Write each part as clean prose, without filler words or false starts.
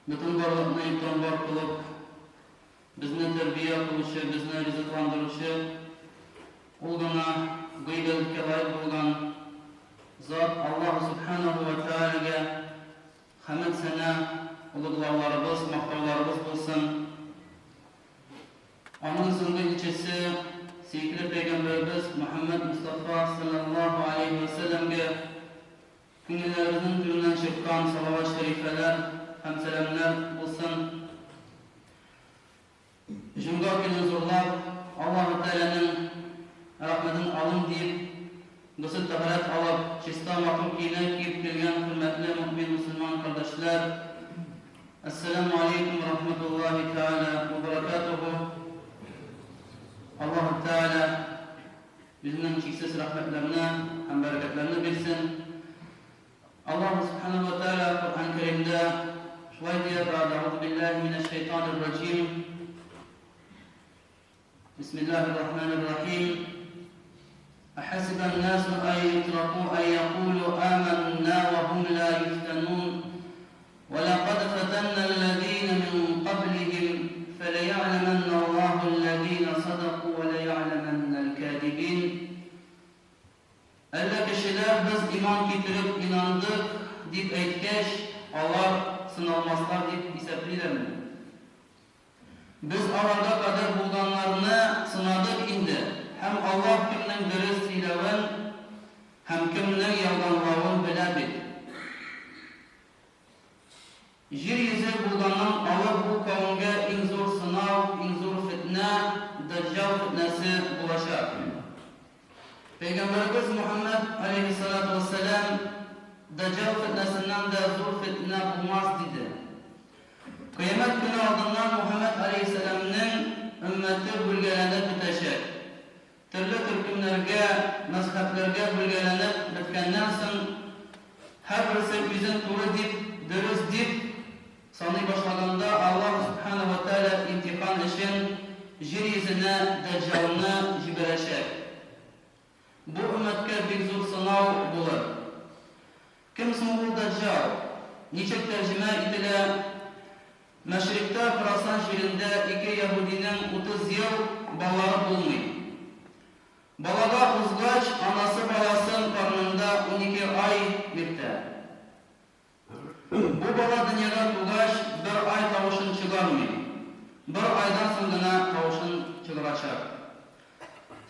Бөтен барлыкны юктан бар кылып, безне тәрбия кылучы, безне ризыкландыручы, Ул гына гыйбадәткә лаек булган Зат Аллаһу Сүбхәнәһү вә Тәгаләгә хәмед-сәна, олуглауларыбыз, мактауларыбыз булсын. Аның соңгы илчесе, сөекле пәйгамбәребез Мөхәммәд Мостафа салләллаһу аләйһи вә сәлләмгә, Күңелләребезнең түреннән чыккан салават шәрифәләр һәм сәламнәр булсын. Җомга көнен зурлап, Аллаһы Тәгаләнең рәхмәтен алыйм диеп, госел-тәһарәт алып, чиста матур киемнәр киеп килгән хөрмәтле мөэмин-мөселман кардәшләр! Әссәламү алейкум вә рахматуллаһи тәгалә вә бәрәкәтүһү! Аллаһы Тәгалә Үзенең чиксез рәхмәтләрне һәм бәрәкәтләрне бирсен. Аллаһу Сүбхәнәһү вә Тәгалә Коръән Кәримдә шулай дия, Бәгъд әгъузу биллаһи минәш шәйтанир раҗим. Бисмиллаһир рахманир рахим. Әхәсибән насу ай ютраку ай якулу аманна ва хум ла юфтанун. Вә ләкад фәтәннә әлләзинә мин каблиһим фәләйәгъләмәннә Аллаһу әлләзинә садаку вә ләйәгъләмәннәл кәзибин. Әллә кешеләр, без иман китереп инандык, дип әйткәч, алар сыналмаслар дип исәплиләрме? Без аларга кадәр булганнарны сынадык инде, һәм Аллаһ кемнең дөрес сөйләвен һәм кемнең ялганлавын белә бит. Җир йөзе булганнан алып бу кавемгә иң зур сынау, иң зур фетнә, Дәҗҗал фетнәсе булачак. Пәйгамбәребез Мухәммәд, аләйһиссәлату вәссәлам, Дәҗҗал фетнәсеннән дә зур фетнә булмас, диде. Кыямәт көне алдыннан Мухәммәд аләйһиссәламнең өммәте бүлгәләнеп бетәчәк. Төрле төркемнәргә, мәзһәбләргә бүлгәләнеп беткәннән соң, һәрберсе үзен туры дип, дөрес дип саный башлаганда, Аллаһ Сүбхәнәһү вә Тәгалә имтихан өчен җир йөзенә Дәҗҗалны җибәрәчәк. Бу өммәткә бик зур сынау булыр. Кем соң ул Дәҗҗал? Ничек тәрҗемә ителә? Мәшрикъта, Хорасан җирендә ике яһүдинең 30 ел балалары булмый. Балага узгач, анасы баласын карынында 12 ай йөртә. Бу бала дөньяга тугач, бер ай тавышын чыгармый. Бер айдан соң гына тавышын чыгарачак.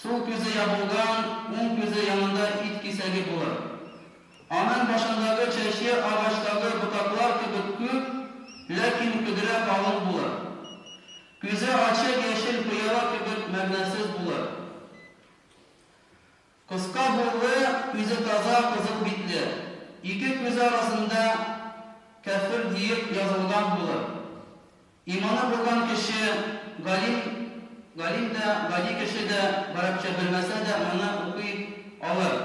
Сул күзе ябылган, уң күзе янында ит кисәге булыр. Аның башындагы чәче агачтагы ботаклар кебек күп, ләкин көдрә калын булыр. Күзе ачык яшел пыяла кебек мәгънәсез булыр. Кыска буйлы, күзе таза, кызыл битле. Ике күзе арасында кяфер диеп язылган булыр. Иманы булган кеше, галим, галим дә, гади кеше дә, гарәпчә белмәсә дә, моны укый алыр.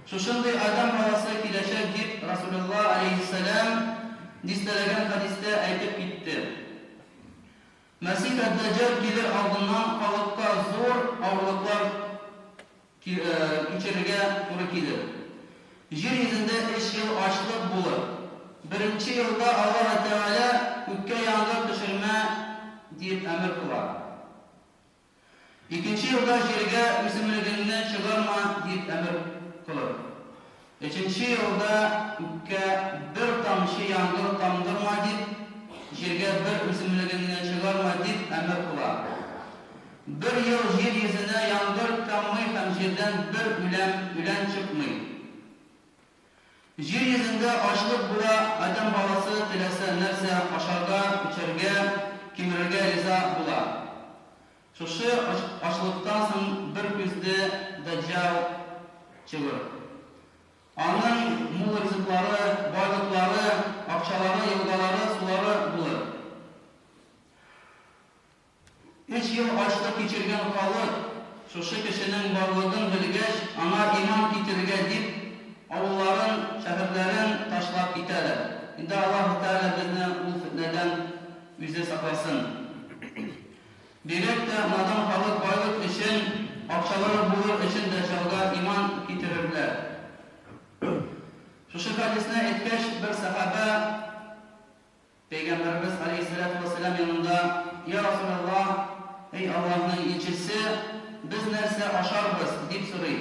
Шушындый адәм баласы киләчәк, дип Расулулла аләйһиссәлам дистәләгән хәдистә әйтеп китте. Мәсих әд-Дәҗҗал килер алдыннан халыкка зур авырлыклар кичерергә туры килер. Җир йөзендә өч ел ачлык булыр. Беренче елда Аллаһы Тәгалә күккә яңгыр төшермә диеп әмер кыла. Икенче елда җиргә үсемлегеңне чыгарма диеп әмер кылыр. Өченче елда күккә бер тамчы яңгыр тамдырма дип, җиргә бер үсемлегеңне чыгарма дип әмер кыла. Бер ел җир йөзенә яңгыр таммый һәм җирдән бер үләм үлән чыкмый. Җир йөзендә ачлык була, адәм баласы теләсә нәрсә ашарга, эчәргә, кимерергә риза була. Шушы ачлыктан соң бер күзле Дәҗҗал чыгыр. Аның мул ризыклары, байлыклары, акчалары, елгалары, сулары булыр. Өч ел ачлык кичергән халык, шушы кешенең барлыгын белгәч, аңа иман китерергә дип, авылларын, шәһәрләрен ташлап китәләр. Инде Аллаһы Тәгалә безне ул фетнәдән Үзе сакласын. Бигрәк тә надан халык байлык өчен, акчалары булыр өчен Дәҗҗалга иман китерерләр. Шушы хәдисне әйткәч, бер сәхабә. Пәйгамбәребез галәйһиссәләтү вәссәлам янында, Йа Расүләллаһ, әй Аллаһның илчесе, без нәрсә ашарбыз? дип сорый.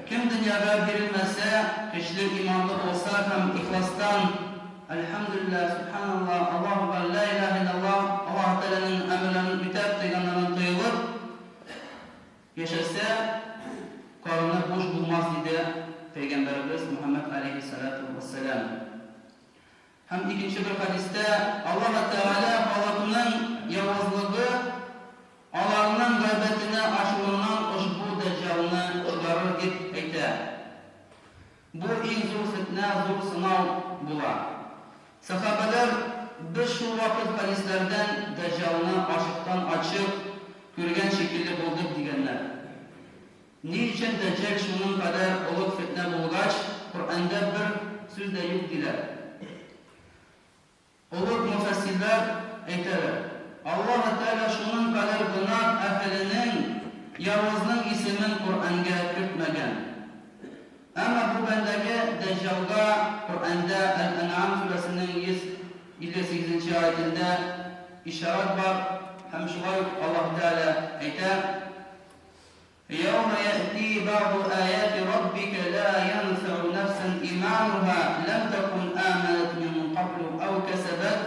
Кем дөньяга бирелмәсә, көчле иманлы булса һәм ихластан Әлхәмдүлилләһ, Сүбхәналлаһ, Аллаһу Акбар, Лә илаһә илляллаһ, Аллаһы Тәгаләнең әмерләрен үтәп, тыйганнарыннан тыелып яшәсә, карыны буш булмас, диде Пәйгамбәребез Мөхәммәд галәйһиссәлатү вәссәлам. Һәм икенче бер хәдистә, Аллаһы Тәгалә халыкның явызлыгы, аларның гайбәтенә ачуыннан ошбу Дәҗҗалны чыгарыр дип әйтә. Бу иң зур фетнә, зур сынау була. Сәхабәләр, Без шул вакыт хәдисләрдән Дәҗҗалны ачыктан-ачык күргән шикелле булдык, дигәннәр. Ни өчен Дәҗҗәл шуның кадәр олуг фетнә булгач, Коръәндә бер сүз дә юк диләр? Олуг мөфәссирләр әйтәләр, Аллаһы Тәгалә шуның кадәр гөнаһ әһеленең, явызның исемен Коръәнгә кертмәгән. Әмма бу бәндәгә, Дәҗҗалга, Коръәндә Әл-Әнъам сүрәсенең 158 нче аятендә ишарәт бар һәм шулай ук Аллаһы Тәгалә әйтә, Йәүмә йәъти бәгъду аяти раббикә лә йәнфәгъу нәфсән имануһа ләм тәкун амәнәт мин каблу әү кәсәбәт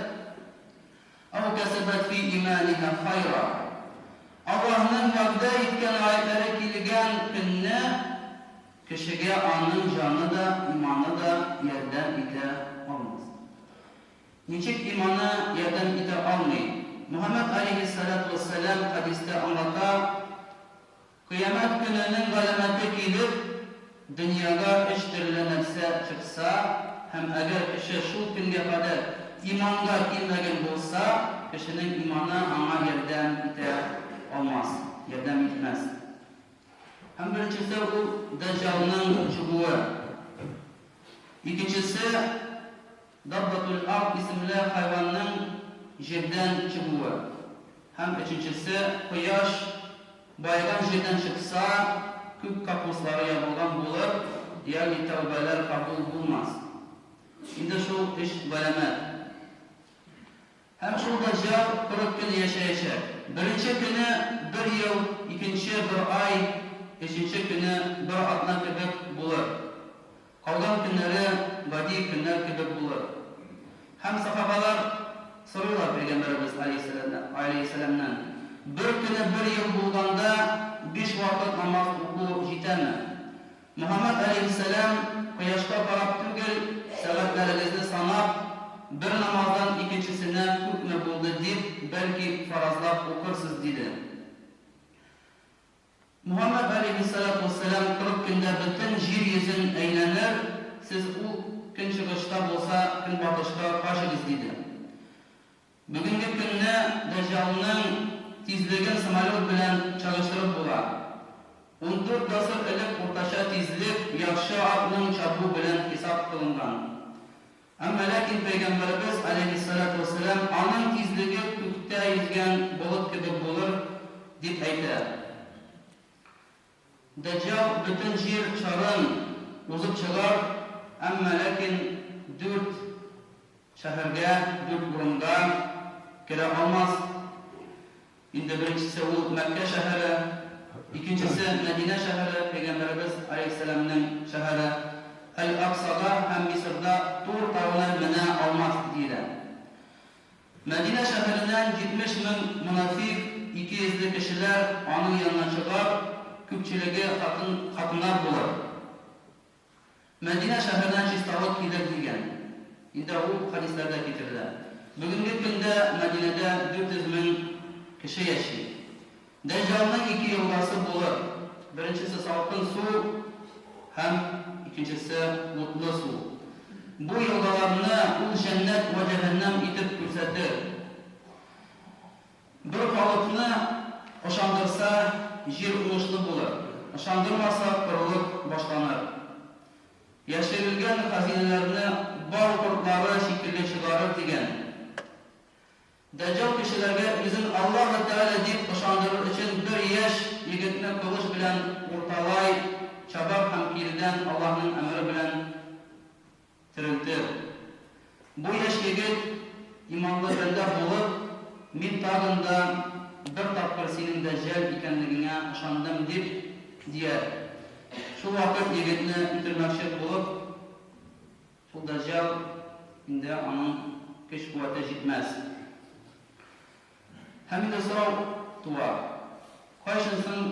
әү кәсәбәт фи иманиһа хайра. Аллаһның вәгъдә иткән аятьләре килгән көнне кешегә аның җаны да, иманы да ярдәм итә алмас. Ничек иманы ярдәм итә алмый? Мөхәммәд галәйһиссәләтү вәссәлам хәдистә аңлата, Кыямәт көненең галәмәте килеп, дөньяга өч төрле нәрсә чыкса һәм әгәр кеше шул көнгә кадәр иманга килмәгән булса, кешенең иманы аңа ярдәм итә алмас, ярдәм итмәс. Һәм беренчесе ул Дәҗҗалның чыгуы. Икенчесе, Даббатул-ард исемле хайванның җирдән чыгуы һәм өченчесе, кояш баеган җирдән чыкса, күк капуслары ябылган булыр, ягъни тәүбәләр кабул булмас. Инде шул өч галәмәт. Һәм шул Дәҗҗал 40 көн яшәячәк. Беренче көне бер ел, икенче, бер ай, өченче көне бер атна кебек булыр. Калган көннәре гади көннәр кебек булыр. Һәм сахабалар сорыйлар пәйгамбәребез галәйһиссәламнән, Бер көне бер ел булганда биш вакыт намаз уку җитәме? Мөхәммәд галәйһиссәлам, Кояшка карап түгел, сәгатьләрегезне санап, бер намаздан икенчесенә күпме булды дип, бәлки, фаразлап укырсыз, диде. Мөхәммәд галәйһиссәлату вәссәлам 40 көндә бөтен җир йөзен әйләнер, сез ул көнчыгышта булса, көнбатышка качыгыз, диде. Бүгенге көнне Дәҗҗалның тизлеген самолет белән чагыштырып була. 14 гасыр элек уртача тизлек яхшы атның чабуы белән хисап кылынган. Әмма ләкин Пәйгамбәребез, галәйһиссәлатү вәссәлам, аның тизлеге күктә йөзгән болыт кебек булыр, дип әйтә. Дәҗҗал бөтен җир шарын узып чыгар, әмма ләкин дүрт шәһәргә, дүрт урынга керә алмас. Инде беренчесе ул Мәккә шәһәре, икенчесе Мәдинә шәһәре, Пәйгамбәребез аләйһиссәламнең шәһәре, Әл-Аксага һәм Мисырда Тур тавына менә алмас, диелә. Мәдинә шәһәреннән 70 мең монафик, икейөзле кешеләр аның янына чыгар, күпчелеге хатын, хатыннар булыр. Мәдинә шәһәренә чисталык килер дигән. Инде ул хәдисләрдә китерелә. Бүгенге көндә Мәдинәдә 400 мең кеше яши. Дәҗҗалның ике елгасы булыр. Беренчесе салкын су һәм икенчесе утлы су. Бу елгаларны ул җәннәт вә җәһәннәм итеп күрсәтер. Бер халыкны ышандырса, җир уңышлы булыр, ышандырмаса, корылык башланыр. Яшерелгән хәзинәләрне бал кортлары шикелле чыгарыр, дигән. Дәҗҗал кешеләргә үзен Аллаһы Тәгалә дип ышандырыр өчен бер яшь егетне кылыч белән урталай чабар һәм киредән Аллаһның әмере белән терелтер. Бу яшь егет иманлы бәндә булып, Мин тагын да бер тапкыр синең Дәҗҗал икәнлегеңә ышандым, дип, дияр. Шул вакыт егетне үтермәкче булып, шул Дәҗҗал инде аның көч-куәте җитмәс. Һәм инде сорау туа, кайчан соң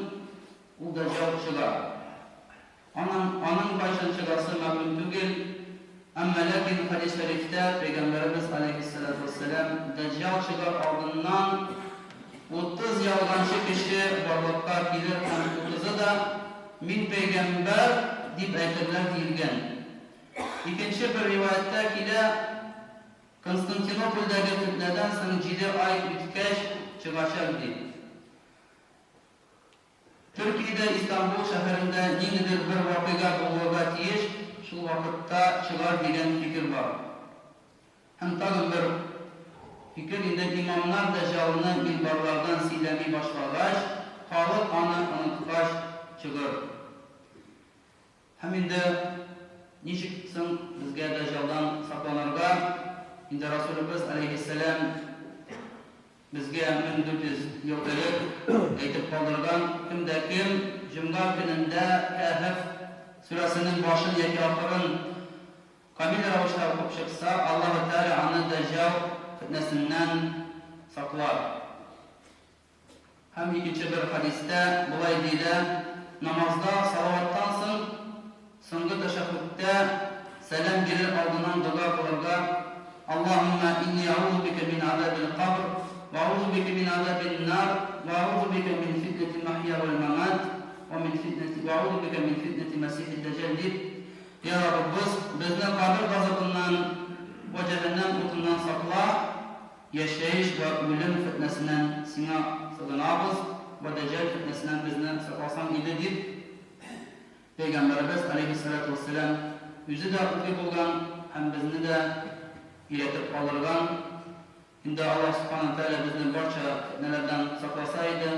ул Дәҗҗал чыга? Аның аның кайчан чыгасы мәгълүм түгел, әмма ләкин хәдис шәрифтә Пәйгамбәребез галәйһиссәлату вәссәлам Дәҗҗал чыгар алдыннан 30 ялганчы кеше барлыкка килер һәм утызы да, Мин пәйгамбәр, дип әйтерләр диелгән. Икенче бер риваятьтә килә, Константинопольдәге фетнәдән соң җиде ай үткәч чыгачак дип. Төркиядә Истанбул шәһәрендә ниндидер бер вакыйга булырга тиеш, шул вакытта чыгар дигән фикер бар. Һәм тагын бер фикер, инде имамнар Дәҗҗалны минбарлардан сөйләми башлагач, халык аны оныткач чыгыр. Һәм инде ничек соң безгә Дәҗҗалдан сакланырга? Инде Расулебез аләйһиссәлам безгә 1400 ел элек әйтеп калдырган, кем дә кем җомга көнендә Кәһеф сүрәсенең башын яки ахырын камил рәвештә укып чыкса, Аллаһы Тәгалә аны Дәҗҗал фетнәсеннән саклар. Һәм икенче бер хәдистә болай диелә, Намазда салаваттан соң соңгы тәшәһһүдтә сәлам бирер алдыннан дога кылырга, Аллаһуммә инни әгузу бикә мин азабил кабр, вә әгузу бикә мин азабин нар, вә әгузу бикә мин фитнәтил махья вәл мамат, вә мин фитнәти вә әгузу бикә мин фитнәти мәсихид дәҗҗал дип, Йа Раббыбыз, безне кабер газабыннан вә җәһәннәм утыннан сакла, Яшәеш вә үлем фетнәсеннән Сиңа сыгынабыз, вә Дәҗҗал фетнәсеннән безне сакласаң иде, дип, Пәйгамбәребез, аләйһиссәлату вәссәлам, үзе дә укый булган һәм безне дә өйрәтеп калдырган. Инде Аллаһ Сүбхәнәһү вә Тәгалә безне барча фетнәләрдән сакласа иде.